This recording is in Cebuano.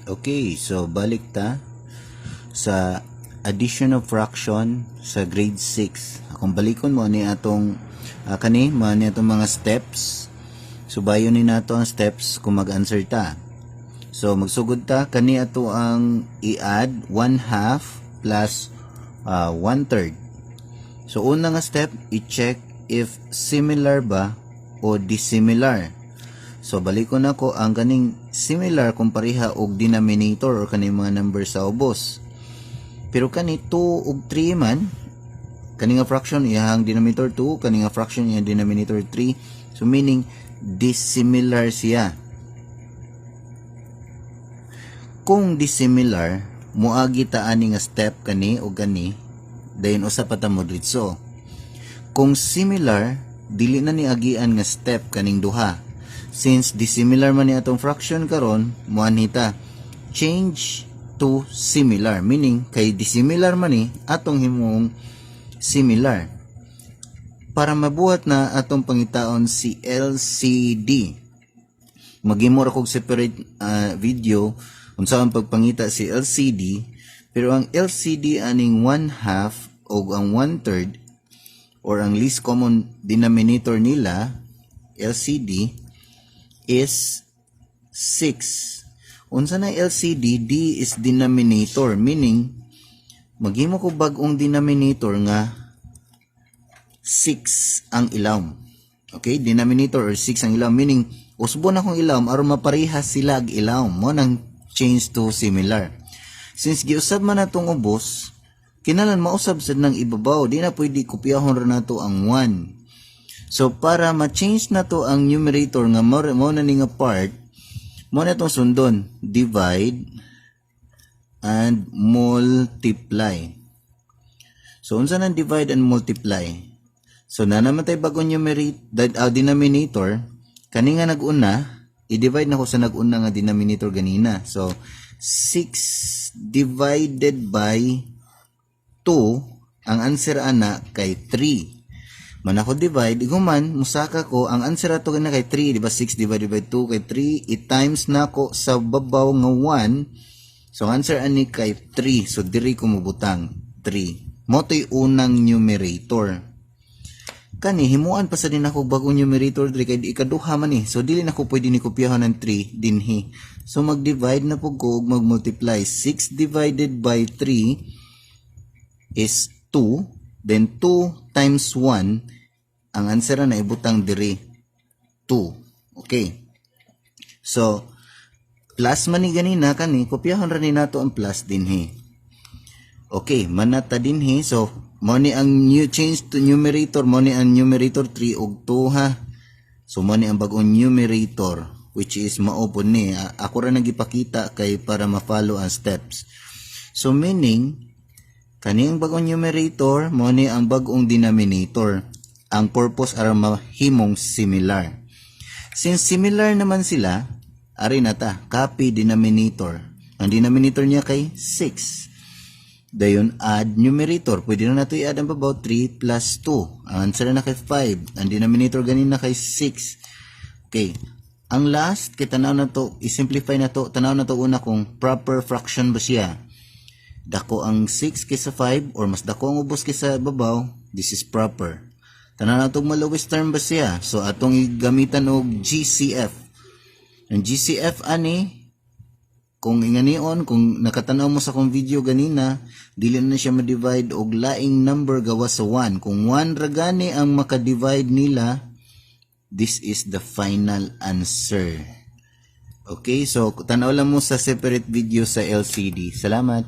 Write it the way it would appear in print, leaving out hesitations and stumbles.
Okay, so balik ta sa addition of fraction sa grade 6. Akong balikon mo ni atong kani mo ni atong mga steps. Subayon ni nato ang steps kung mag-answer ta. So magsugod ta, kani ato ang i-add, 1 half plus 1 third. So una nga step, i-check if similar ba o dissimilar. So balikon nako ang kaning similar kung pareha og denominator or kaning mga number sa ubos. Pero kani 2 ug 3 man, kani nga fraction iyang denominator 2, kani nga fraction iyang denominator 3. So meaning dissimilar siya. Kung dissimilar, moagi ta ani nga step, kani o kani, dayon usa pa ta mo diretso. Kung similar, dili na ni agian nga step kaning duha. Since dissimilar man ni atong fraction karon, moanhi ta change to similar, meaning kay dissimilar man ni, atong himong similar. Para mabuhat na, atong pangitaon si LCD. Maghimo ra kog separate video unsa ang pagpangita si LCD, pero ang LCD aning 1 half o ang 1 third or ang least common denominator nila, LCD, is 6. Unsa na LCD? D is denominator, meaning maghimo ko bag-ong denominator nga 6 ang ilawom. Okay, denominator or 6 ang ilawom, meaning usbon akong ilawom aron mapareha sila og ilawom. Mo nang change to similar. Since giusab man natong ubos, kinahanglan mausab sad nang ibabaw, di na pwede kopyahon ra nato ang 1. So para ma-change na to ang numerator nga mo na ni nga part, mo na itong sundon, divide and multiply. So unsa nang divide and multiply? So na naman tayo bagong numerator, denominator, kani nga nag-una, i-divide na ko sa nag-una nga denominator ganina. So 6 divided by 2, ang answer ana kay 3. Man ako divide, iguman, musaka ko, ang answer ato na kay 3, di ba? 6 divided by 2 kay 3, i-times na ko sa babaw nga 1, so ang answer ani kay 3, so diri ko mobutang 3. Mo to'y unang numerator. Kani, himuan pa sa din ako bagong numerator diri kay ikaduha man ni. So dili na ko pwede ni kopyahon ng 3 dinhi. So mag-divide na pud ko ug mag-multiply. 6 divided by 3 is 2. Then 2 times 1, ang answer na ibutang diri 2. Okay. So plus man ni ganina kani, kopyahon ra ni nato ang plus dinhi. Okay, manata dinhi. So mo ni ang new change to numerator, mo ni ang numerator 3 ug 2 ha. So mo ni ang bagong numerator, which is mao pud ni. Ako ra nagipakita kay para ma-follow ang steps. So meaning kaning bagong numerator mo ni ang bagong denominator. Ang purpose aron mahimong similar. Since similar naman sila, ari na ta, copy denominator. Ang denominator niya kay 6. Dayon add numerator. Pwede na nato i-add ang babaw, 3 plus 2. Ang answer na kay 5. Ang denominator ganin na kay 6. Okay. Ang last, kay tanaw na to, i-simplify na to, tanaw na to una kung proper fraction ba siya. Dako ang 6 kaysa 5 or mas dako ang ubos kaysa babaw, this is proper. Tanaw na to lowest term ba siya. So atong gamitan og GCF. Ang GCF ani, kung inganion, kung nakatanaw mo sa akong video ganina, dili na siya ma-divide og laing number gawas sa 1. Kung 1 ra gani ang maka-divide nila, this is the final answer. Okay, so tanaw lang mo sa separate video sa LCD. Salamat.